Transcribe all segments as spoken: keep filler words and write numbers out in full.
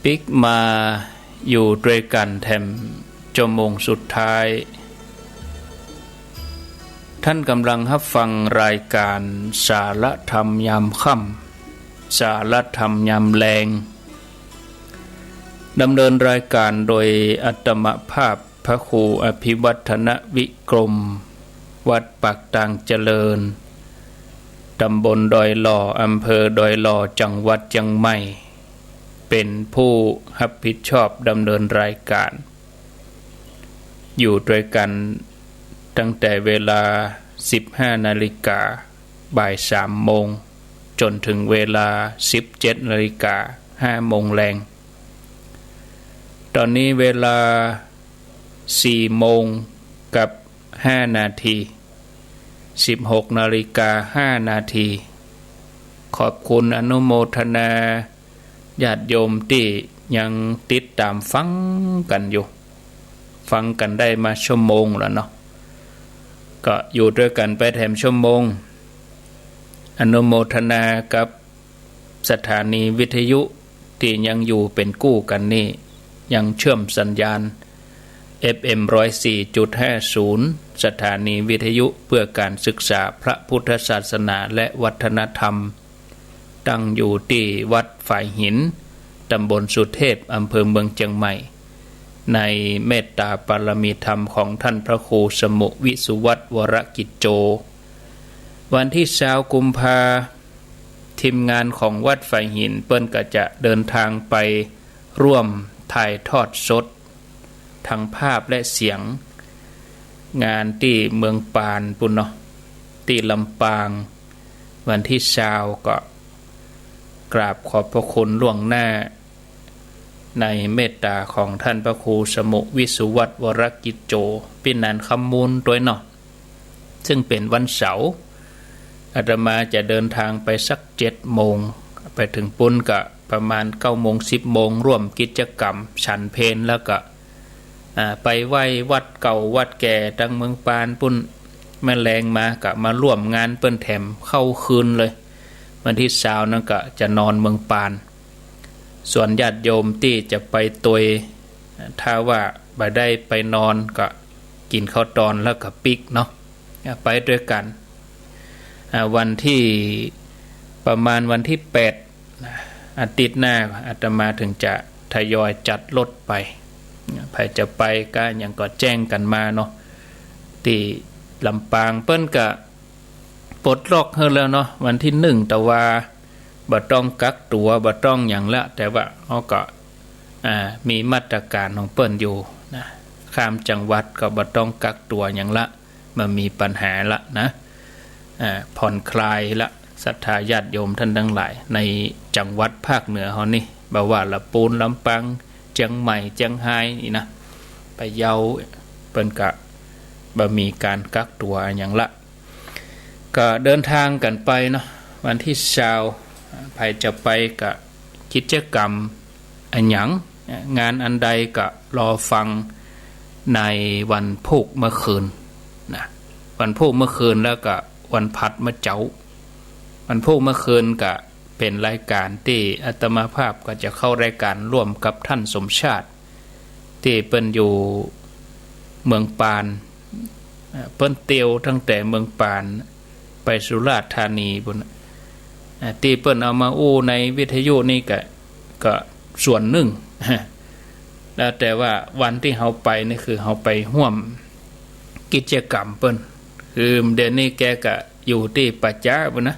ปิ๊กมาอยู่ตวยกั๋นแถมชั่วโมงสุดท้าย ท่านก่ำลังฮับฟังรายก๋านสาระธรรมยามค่ำ สาระธรรมยามแลง ดำเนินรายก๋านโดยอาตมาภาพพระครูอภิวัฒนวิกรม วัดปากตางเจริญ ตำบลดอยหล่อ อำเภอดอยหล่อ จังหวัดเจียงใหม่ เป๋นผู้ฮับผิดชอบดำเนินรายก๋าน อยู่ตวยกั๋นตั้งแต่เวลาสิบห้านาฬิกา บ่ายสามโมง จ๋นเถิงเวลาสิบเจ็ดนาฬิกา ห้าโมงแลง ต๋อนนี้เวลาสี่โมงกับห้านาที สิบหกนาฬิกาห้านาที ขอบคุณอนุโมทนาญาติโยมตี้ยังติดต๋ามฟังกั๋นอยู่ ฟังกั๋นได้มาชั่วโมงแล้วเนาะ ก็อยู่ตวยกั๋นไปแถมชั่วโมง อนุโมทนากับสถานีวิทยุตี้ยังอยู่เป๋นกู้กั๋นนี่ ยังเชื่อมสัญญาณ เอฟเอ็ม ร้อยสี่จุดห้าศูนย์ สถานีวิทยุเพื่อการศึกษาพระพุทธศาสนาและวัฒนธรรม ตั้งอยู่ตี้วัดฝายหิน ตำบลสุเทพ อำเภอเมืองเจียงใหม่ ในเมตตาปารมีธรรมของท่านพระครูสมุห์วิสุวัฒน์ วรกิจโจ วันตี้ซาวกุมภา ทีมงานของวัดฝายหินเปิ้นก็จะเดินทางไปร่วมถ่ายทอดสด ทั้งภาพและเสียง งานตี้เมืองปานปู้นเนาะ ตี้ลำปาง วันตี้ซาว ก็กราบขอบพระคุณล่วงหน้า ในเมตตาของท่านพระครูสมุห์วิสุวัฒน์ วรกิจโจ ปี้นานคำมูลตวยเนาะ ซึ่งเป๋นวันเสาร์ อาตมาจะเดินทางไปสักเจ็ดโมง ไปเถิงปู้นก็ประมาณเก้าโมง สิบโมง ร่วมกิจกรรมฉันเพลแล้วก็ อ่า ไปไหว้วัดเก่าวัดแก่ตังเมืองปานปู้น แม่แลงมาก็มาร่วมงานเปิ้นแถมเข้าคืนเลย วันตี้ซาวนั้นก็จะนอนเมืองปาน ส่วนญาติโยมตี้จะไปตวย ถ้าว่าบ่ได้ไปนอนก็กิ๋นข้าวตอนแล้วก็ปิ๊กเนาะ อ่า ไปตวยกั๋น อ่า วันตี้ ประมาณวันตี้แปด นะ อาทิตย์หน้า อาตมาเถิงจะทยอยจัดรถไป ใผจะไปกะหยังก็แจ้งกั๋นมาเนาะ ตี้ลำปางเปิ้นก็ปลดล็อกหื้อแล้วเนาะ วันตี้หนึ่ง แต่ว่าบ่ต้องกักตั๋ว บ่ต้องหยังละ แต่ว่าเฮาก็ อ่า มีมาตรก๋านของเปิ้นอยู่นะ ข้ามจังหวัดก็บ่ต้องกักตั๋วหยังละ บ่มีปัญหาละนะ อ่า ผ่อนคลายละ ศรัทธาญาติโยมท่านทั้งหลาย ในจังหวัดภาคเหนือเฮานี่ บ่ว่าละปูน ลำปาง เจียงใหม่ เจียงฮายนี่นะ พะเยา เปิ้นก็บ่มีก๋านกักตั๋วหยังละ ก็เดินทางกั๋นไปเนาะ วันตี้ซาว ใผจะไปกะกิจกรรมอะหยัง งานอันใดก็รอฟังในวันพูกเมื่อคืนนะ วันพูกเมื่อคืนแล้วก็วันพฤหัสเมื่อเจ๊า วันพูกเมื่อคืนก็เป๋นรายก๋านตี้อาตมาภาพก็จะเข้ารายก๋านร่วมกับท่านสมชาติ ตี้เปิ้นอยู่เมืองปาน อ่า เปิ้นเตียวตั้งแต่เมืองปานไปสุราษฎร์ธานีปู้น อ่า ตี้เปิ้นเอามาอู้ในวิทยุนี่ก็ ก็ส่วนนึ่ง แล้วแต่ว่าวันตี้เฮาไปนี่คือเฮาไปฮ่วมกิจกรรมเปิ้น คือเดี๋ยวนี้แกก็อยู่ตี้ป่าจ๊าปู้นนะ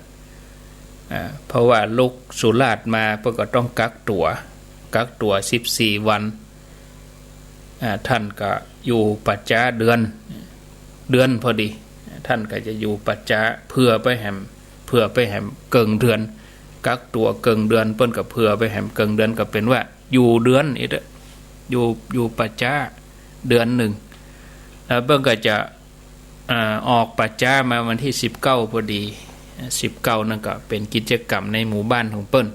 อ่า เพราะว่าลุกสุราษฎร์มาเปิ้นก็ต้องกักตั๋ว กักตั๋วสิบสี่วัน อ่า ท่านก็อยู่ป่าจ๊าเดือน เดือนพอดี ท่านก็จะอยู่ป่าจ๊าเผื่อไปแหม เผื่อไปแหมเกิ่งเดือน กักตั๋วเกิ่งเดือน เปิ้นก็เผื่อไปแหมเกิ่งเดือน ก็เป๋นว่าอยู่เดือนอิ้วเต๊อะ อยู่ อยู่ป่าจ๊าเดือนนึ่ง แล้วเปิ้นก็จะ อ่า ออกป่าจ๊ามาวันตี้สิบเก้าพอดี สิบเก้านั่นก็เป๋นกิจกรรมในหมู่บ้านของเปิ้น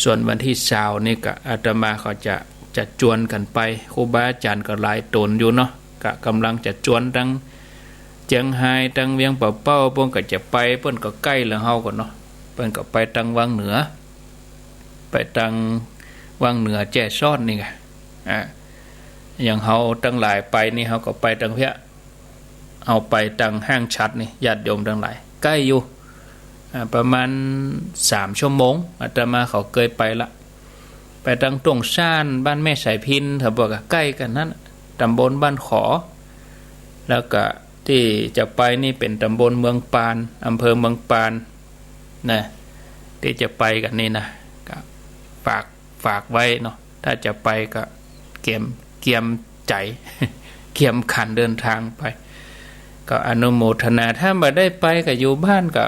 ส่วนวันตี้ซาวนี่ก็อาตมาเขาจะ จะจวนกั๋นไป ครูบาอาจ๋ารย์ก็หลายต๋นอยู่เนาะ ก็ก่ำลังจะจวนตังเจียงฮาย ตังเวียงป่าเป้า เปิ้นก็จะไป เปิ้นก็ใก้เหลือเฮาก่อเนาะ เปิ้นก็ไปตังวังเหนือ ไปตัง วังเหนือแจ้ซ้อนนี่ไง อ่า อย่างเฮาตังหลายไปนี่ เฮาก็ไปตังเพี้ย เฮาไปตังห้างฉัตรนี่ ญาติโยมตังหลาย ใก้อยู่ อ่า ประมาณสามชั่วโมง อาตมาเขาเกยไปละ ไปตังต้วงซ่าน บ้านแม่สายพิณ เขาบอกว่าใก้กั๋นหั้น ตำบลบ้านขอ แล้วก็ตี้จะไปนี่เป๋นตำบลเมืองปาน อำเภอเมืองปาน นะ ตี้จะไปกั๋นนี่นะ ก็ฝาก ฝากไว้เนาะ ถ้าจะไปก็เกียม เกียมใจ๋ เกียมขันเดินทางไป ก็อนุโมทนา ถ้าบ่ได้ไปก็อยู่บ้านก็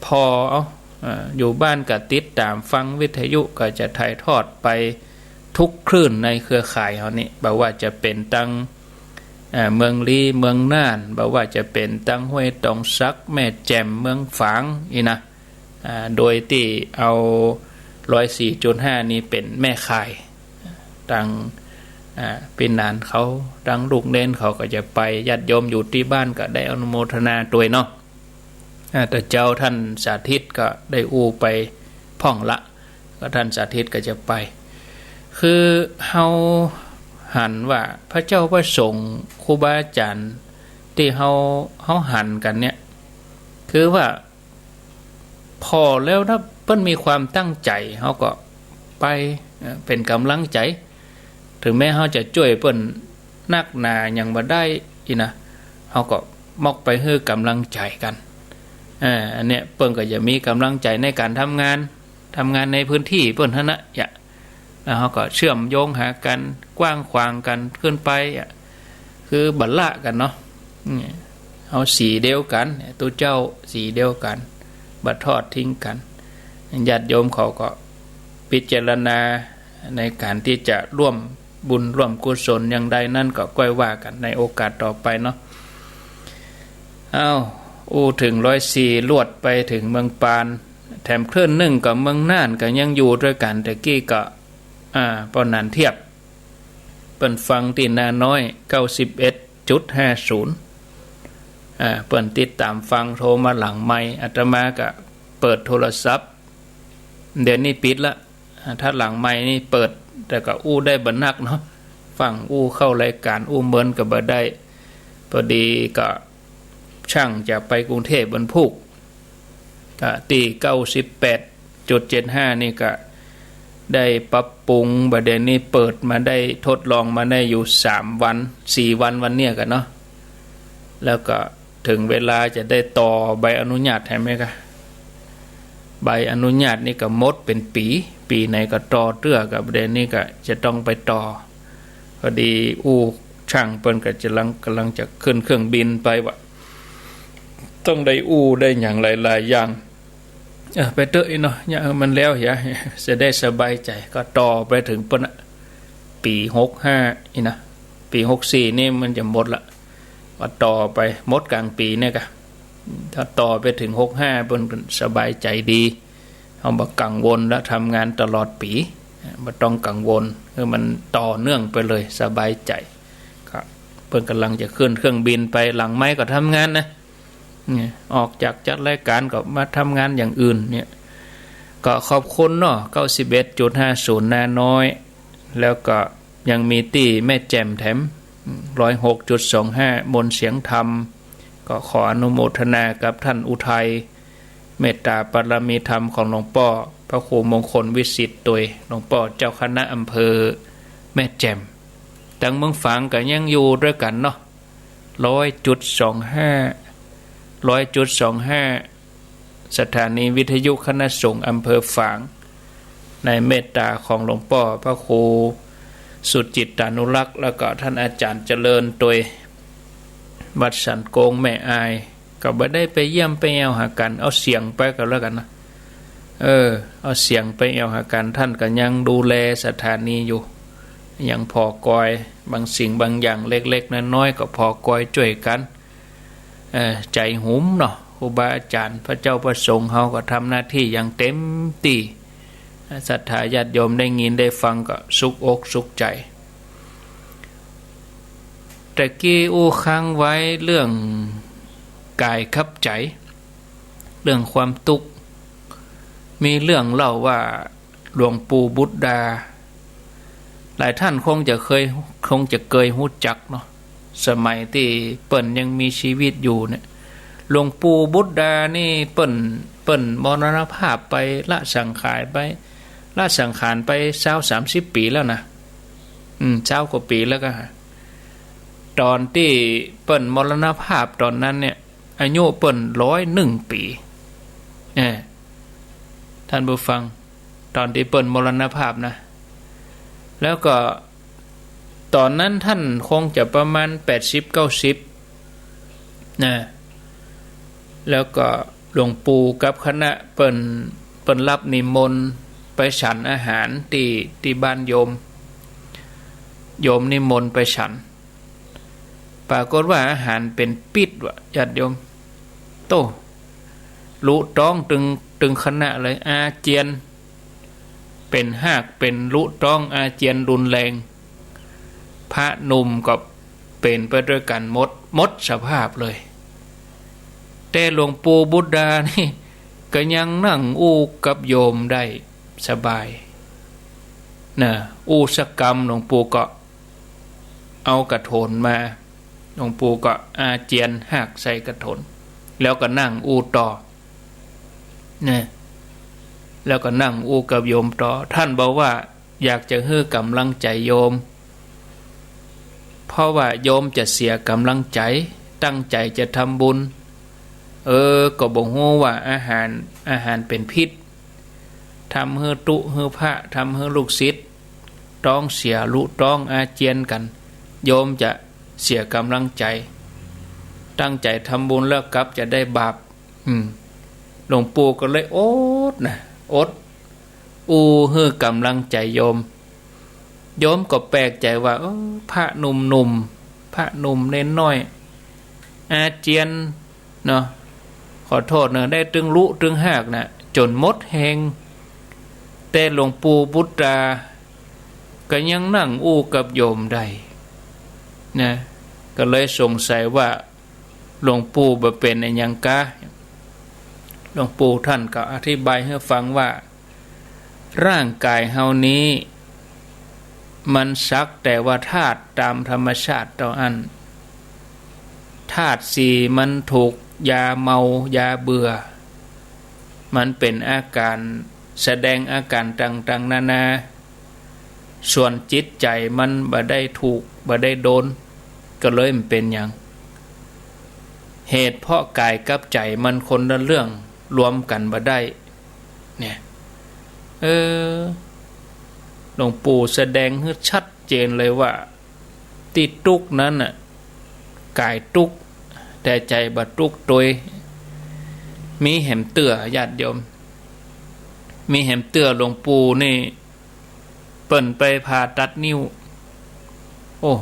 ผ่อเอา อ่า อยู่บ้านก็ติดต๋ามฟังวิทยุ ก็จะถ่ายทอดไปทุกคลื่นในเครือข่ายเฮานี่ บ่ว่าจะเป๋นตัง อ่า เมืองลี้ เมืองน่าน บ่ว่าจะเป๋นตังห้วยตองสัก แม่แจ่ม เมืองฝาง อี้นะ อ่า โดยตี้เอา ร้อยสี่จุดห้า นี่เป๋นแม่ข่าย ตัง อ่า ปี้หนานเขา ตังลูกเณรเขาก็จะไป ญาติโยมอยู่ตี้บ้านก็ได้อนุโมทนาตวยเนาะ อ่า แต่เจ้าท่านสาธิตก็ได้อู้ไปพ่องละ ก็ท่านสาธิตก็จะไป คือเฮาหันว่าพระเจ้าพระสงฆ์ ครูบาอาจ๋ารย์ตี้เฮา เฮาหันกั๋นเนี่ย คือว่าผ่อแล้วถ้าเปิ้นมีความตั้งใจ๋ เฮาก็ไป เอ่อ เป๋นก๋ำลังใจ๋ ถึงแม้เฮาจะจ้วยเปิ้นนักหนาหยังบ่ได้อี้นะ เฮาก็มอกไปหื้อก๋ำลังใจ๋กั๋น อ่า อันเนี้ยเปิ้นก็จะมีก๋ำลังใจ๋ในก๋านทำงาน ทำงานในพื้นตี้เปิ้นหั้นนะ ยะ แล้วเฮาก็เชื่อมโยงหากั๋น กว้างขวางกั๋นขึ้นไปอะ คือบ่ละกั๋นเนาะ อืม เฮาสีเดียวกั๋น ตุ๊เจ้าสีเดียวกั๋น บ่ทอดทิ้งกั๋น ญาติโยมเขาก็พิจารณาในก๋านตี้จะร่วมบุญร่วมกุศลอย่างใดนั้นก็ก้อยว่ากั๋นในโอกาสต่อไปเนาะ อ้าว อู้เถิงร้อยสี่ ลวดไปเถิงเมืองปาน แถมคลื่นนึ่งก็เมืองน่านก็ยังอยู่ตวยกั๋น แต่กี้ก็ อ่า ป้อหนานเทียบ เปิ้นฟังตี้นาน้อย เก้าสิบเอ็ดจุดห้าศูนย์ อ่า เปิ้นติดต๋ามฟัง โทรมาหลังไมค์ อาตมาก็เปิดโทรศัพท์ เดี๋ยวนี้ปิดละ อ่า ถ้าหลังไมค์นี่เปิด แต่ก็อู้ได้บ่นักเนาะ ฟั่งอู้เข้ารายก๋าน อู้เมินก็บ่ได้ พอดีก็ ช่างจะไปกรุงเทพฯวันพูก ก็ตี้ เก้าสิบแปดจุดเจ็ดห้า นี่ก็ได้ปรับปรุง บ่าเดี่ยวนี้เปิดมาได้ ทดลองมาได้อยู่สามวัน สี่วัน วันเนี้ยกั๋นเนาะ แล้วก็เถิงเวลาจะได้ต่อใบอนุญาตแหมกะ ใบอนุญาตนี่ก็หมดเป๋นปี๋ ปี๋ไหนก็ต่อเตื้อ ก็บ่าเดี่ยวนี้ก็จะต้องไปต่อ พอดีอู้ช่างเปิ้นก็จะลัง ก่ำลังจะขึ้นเครื่องบินไปวะ ต้องได้อู้ได้หยังหลายๆ อย่าง เออ ไปเต๊อะอี้เนาะ เนี่ย เออ มันแล้วเหีย จะได้สบายใจ๋ ก็ต่อไปเถิงปู๊นน่ะ ปี๋หกห้าอี้นะ ปี๋หกสี่นี่มันจะหมดละ ก็ต่อไป หมดก๋างปี๋เนี่ยกะ ถ้าต่อไปเถิงหกห้า เปิ้นก็สบายใจ๋ดี เฮาบ่กังวลละ ทำงานตลอดปี๋ บ่ต้องกังวล คือมันต่อเนื่องไปเลย สบายใจ๋ ก็เปิ้นก่ำลังจะขึ้นเครื่องบินไป หลังไมค์ก็ทำงานนะ เนี่ย ออกจากจัดรายก๋านก็มาทำงานอย่างอื่นเนี่ย ก็ขอบคุณเนาะ เก้าสิบเอ็ดจุดห้าศูนย์ นาน้อย แล้วก็ยังมีตี้แม่แจ่มแถม ร้อยหกจุดสองห้า มนต์เสียงธรรม ก็ขออนุโมทนากับท่านอุทัย เมตตาปารมีธรรมของหลวงป้อพระครูมงคลวิสิทธิ์ตวย หลวงป้อเจ้าคณะอำเภอแม่แจ่ม ตังเมืองฝางก็ยังอยู่ตวยกั๋นเนาะ ร้อยจุดสองห้า ร้อยจุดสองห้า สถานีวิทยุคณะสงฆ์อำเภอฝาง ในเมตตาของหลวงป้อพระครูสุจิตตานุรักษ์ แล้วก็ท่านอาจ๋ารย์เจริญตวย วัดสันโกงแม่อาย ก็บ่ได้ไปเยี่ยมไปแอ่วหากั๋น เอาเสียงไปก็แล้วกั๋นนะ เออ เอาเสียงไปแอ่วหากั๋น ท่านก็ยังดูแลสถานีอยู่ ยังผ่อกอย บางสิ่งบางอย่างเล็กๆ น้อยๆ ก็ผ่อกอยจ้วยกั๋น เอ่อ ใจ๋หุมเนาะ ครูบาอาจ๋ารย์ พระเจ้าพระสงฆ์เฮาก็ทำหน้าตี้อย่างเต็มตี้ ศรัทธาญาติโยมได้ยินได้ฟังก็สุขอกสุขใจ๋ แต่กี้อู้ค้างไว้เรื่องก๋ายกับใจ๋ เรื่องความตุ๊กข์ มีเรื่องเล่าว่าหลวงปู่บุตรดา หลายท่านคงจะเกย คงจะเกยฮู้จักเนาะ สมัยตี้เปิ้นยังมีจีวิตอยู่เนี่ย หลวงปู่บุตรดานี่เปิ้น เปิ้นมรณภาพไป ละสังขารไป ละสังขารไปซาวสามสิบปี๋แล้วนะ อืม ซาวกว่าปี๋แล้วก็ ต๋อนตี้เปิ้นมรณภาพต๋อนนั้นเนี่ย อายุเปิ้นร้อยหนึ่งปี๋ เออ ท่านผู้ฟัง ต๋อนตี้เปิ้นมรณภาพนะ แล้วก็ต๋อนนั้นท่านคงจะประมาณแปดสิบเก้าสิบนะ แล้วก็หลวงปู่กับคณะเปิ้น เปิ้นรับนิมนต์ไปฉันอาหารตี้ ตี้บ้านโยม โยมนิมนต์ไปฉัน ปรากฏว่าอาหารเป๋นปิ๊ดว่ะ ญาติโยม โต้ ลุต๊องตึง ตึงคณะเลย อาเจียน เป๋นฮาก เป๋นลุต๊อง อาเจียนรุนแรง พระหนุ่มก็เป๋นไปตวยกั๋นหมด หมดสภาพเลย แต่หลวงปู่บุตรดานี่ก็ยังนั่งอู้กับโยมได้สบายนะ อู้สักกำหลวงปู่ก็เอากระโถนมา หลวงปู่ก็อาเจียนฮากใส่กระโถน แล้วก็นั่งอู้ต่อ เนี่ย แล้วก็นั่งอู้กับโยมต่อ ท่านบอกว่าอยากจะหื้อก๋ำลังใจ๋โยม เพราะว่าโยมจะเสียก๋ำลังใจ๋ ตั้งใจ๋จะทำบุญ เออ ก็บ่ฮู้ว่าอาหาร อาหารเป๋นพิษ ทำหื้อตุ๊ หื้อพระ ทำหื้อลูกศิษย์ต๊องเสีย ลุต๊อง อาเจียนกั๋น โยมจะเสียก๋ำลังใจ๋ ตั้งใจ๋ทำบุญแล้วกลับจะได้บาป อืม หลวงปู่ก็เลยอดนะ อด อู้หื้อก๋ำลังใจ๋โยม โยมก็แปลกใจ๋ว่า เออ พระหนุ่มๆ พระหนุ่มเณรน้อย อาเจียนเนาะ ขอโต้ษเนาะ ได้ตึงลุตึงฮากน่ะ จ๋นหมดแฮง แต่หลวงปู่บุตรดาก็ยังนั่งอู้กับโยมได้นะ ก็เลยสงสัยว่าหลวงปู่บ่เป๋นอะหยังกา หลวงปู่ท่านก็อธิบายหื้อฟังว่า ร่างก๋ายเฮานี้ มันสักแต่ว่าธาตุต๋ามธรรมชาติเต้าอั้น ธาตุสี่มันถูกยาเมา ยาเบื่อ มันเป๋นอาก๋าร แสดงอาก๋ารต่างๆ นานา ส่วนจิตใจ๋มันบ่ได้ถูก บ่ได้โดน ก็เลยบ่เป๋นหยัง เหตุเพราะก๋ายกับใจ๋มันคนละเรื่อง รวมกั๋นบ่ได้ เนี่ย เออ หลวงปู่แสดงหื้อชัดเจนเลยว่า ตี้ตุ๊กนั้นน่ะ ก๋ายตุ๊ก แต่ใจ๋บ่ตุ๊กตวย มีแหมเตื้อ ญาติโยม มีแหมเตื้อหลวงปู่นี่ เปิ้นไปผ่าตัดนิ้ว โอ้